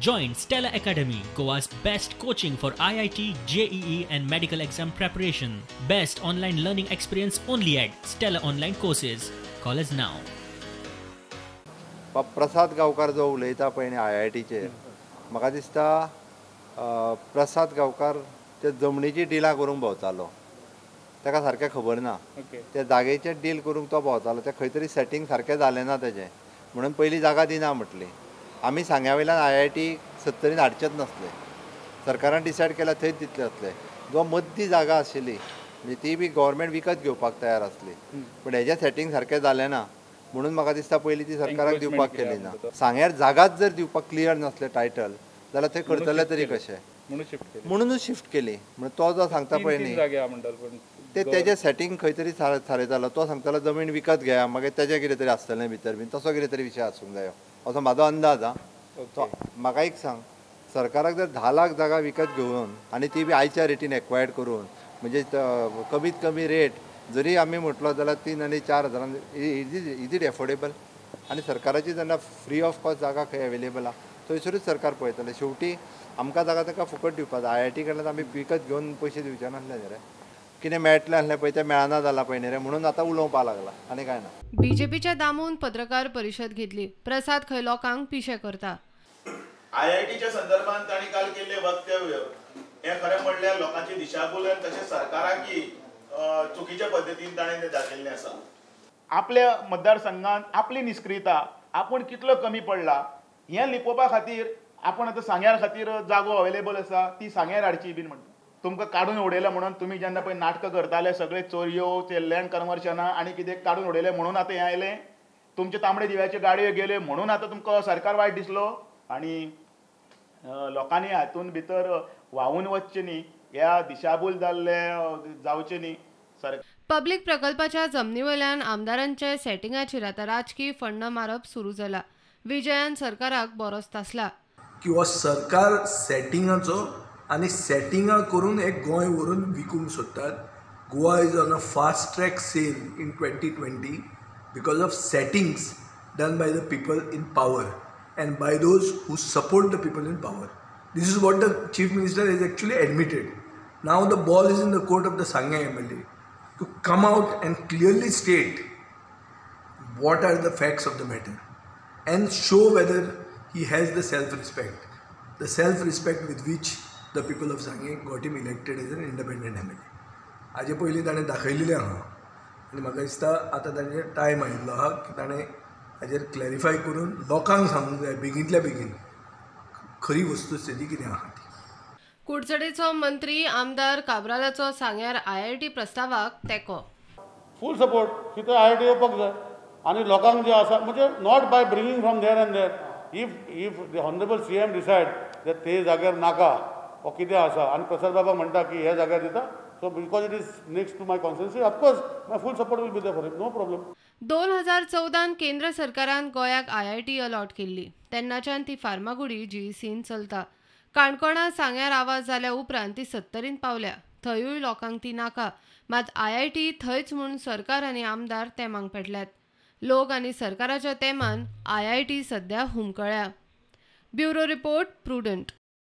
Join Stella Academy, Goa's best coaching for IIT, JEE, and medical exam preparation. Best online learning experience only at Stella Online Courses. Call us now. Prasad Gaonkar जो उलयता पळय न्ही I I टीचेर, म्हाका दिसता प्रसाद गांवकार ते जमनीची डिलां करूंक भोंवतालो. ताका सारकें खबर ना. ते जागेचें डील करूंक तो भोंवतालो. तें खंय तरी सेटींग सारकें जालें ना तेजें, म्हणून पयलीं जागा दिना म्हटली. आमी सांग्या वयल्यान आय I T सत्तरीन हाडचेच नासले. सरकारान डिसायड केल्या, थंयच दितले आसले. जो मद्दी जागा आशिल्ली, म्हणजे ती बी गव्हर्मेंट विकत घेवपाक तयार आसली, पूण हेजें सेटींग सारकें जालें ना म्हणून म्हाका दिसता पयलीं ती सरकाराक दिवपाक केली ना. सांग्यार जागाच जर दिवपाक क्लियर नासलें टायटल जाल्यार थंय करतले तरी कशें? म्हणुनूच शिफ्ट केली. म्हणून तो जो सांगता पळय न्ही, ते तेजें सेटींग खंय तरी सारकें जालो. तो सांगतालो जमीन विकत घेया, मागीर तेजें कितें तरी आसतलें भितर बीन, तसो कितें तरी विशय आसूंक जायो असो म्हाजो अंदाज. आं, तो म्हाका एक सांग, सरकाराक जर 10 लाख जागा विकत घेवन आनी ती बी आयच्या रेटीन एक्वायर्ड करून, म्हणजे कमीत कमी रेट जरी आमी म्हटलो जाल्यार 3 आनी 4 हजारान, is it affordable? आनी सरकाराची जेन्ना फ्री ऑफ कॉस्ट जागा खंय एवेलेबल आहा, थंयसरूच सरकार पळयतलें. शेवटी आमकां जागा ताका फुकट दिवपाक जाय. आय I T कडल्यान आमी विकत घेवन पयशे दिवचे नासले न्ही रे. कितें मेळटलें आसलें पळय, तें मेळना जालां पळय न्ही रे, म्हणून आतां उलोवपाक लागला आनी कांय ना. बीजेपीच्या दामून पत्रकार परिशद घेतली. प्रसाद खंय लोकांक पिशे करता. आयआयटीच्या संदर्भात तांणी काल केल्लें वक्तव्य हें खरें म्हणल्यार लोकांची दिशाभूल आनी तशें सरकाराकय चुकीच्या पद्दतीन ताणें तें दाखयल्लें आसा. आपल्या मतदारसंघात आपली निष्क्रियता, आपूण कितलो कमी पडला हें लिपोवपा खातीर आपण आतां सांग्यार खातीर जागो अवेलेबल आसा ती सांग्यार हाडची बीन म्हणटा. तुमकां काडून उडयलें म्हणून तुमी जेन्ना पळय नाटकां करताले सगळे, चोरयो, ते लँड कन्वर्शनां आनी कितें, काडून उडयलें म्हणून आतां हें आयलें. तुमचे तांबडे दिव्याच्यो गाडयो गेल्यो म्हणून आतां तुमकां सरकार वायट दिसलो. आनी लोकांनी हातूंत भितर व्हांवून वचचें न्ही, ह्या दिशाभूल जाल्ले जावचें न्ही सर. पब्लीक प्रकल्पाच्या जमनीवयल्यान आमदारांचे सेटिंगाचेर आतां राजकी फण्ण मारप सुरू जाला. विजयान सरकाराक बरोच तासला. की हो सरकार सेटिंगाचो आनी सेटिंगां करून एक गोंय व्हरून विकूंक सोदतात. Goa is on a fast track sale in 2020 because of settings done by the people in power and by those who support the people in power. This is what the Chief Minister has actually admitted. Now the ball is in the court of the Sanguem MLA to come out and clearly state what are the facts of the matter and show whether he has the self respect with which the people of Sanguem got him elected as an independent MLA. हाजे पयलीं ताणें दाखयलेलें आहा आनी म्हाका दिसता आतां ताजेर time आयिल्लो आहा की ताणें हाजेर क्लॅरिफाय करून लोकांक सांगूंक जाय बेगींतल्या बेगीन खरी वस्तुस्थिती कितें आहा ती. कुडचडेचो मंत्री आमदार काब्रालाचो सांग्यार आयआयटी प्रस्तावाक तेंको. फूल सपोर्ट की थंय आय I T येवपाक जाय आनी लोकांक जे आसा, म्हणजे not by bringing from there and there. If the honourable CM decide that ते जाग्यार नाका वो कितें आसा आनी प्रसाद बाबा म्हणटा की ह्या जाग्यार दिता, so because it is next to my constituency, of course my full support will be there for him, no problem. 2014न केंद्र सरकारान गोंयाक आयआयटी अलॉट केल्ली. तेन्नाच्यान ती फार्मागुडी जीईसीन चलता. काणकोणा सांग्यार आवाज जाल्या उपरांत ती सत्तरीन पावल्या. थंयूय लोकांक ती नाका. मात आयआयटी थंयच म्हूण सरकार आनी आमदार तेमांक पेटल्यात. लोक आनी सरकाराच्या तेमान आयआयटी सध्या हुमकळ्या. Bureau report, prudent.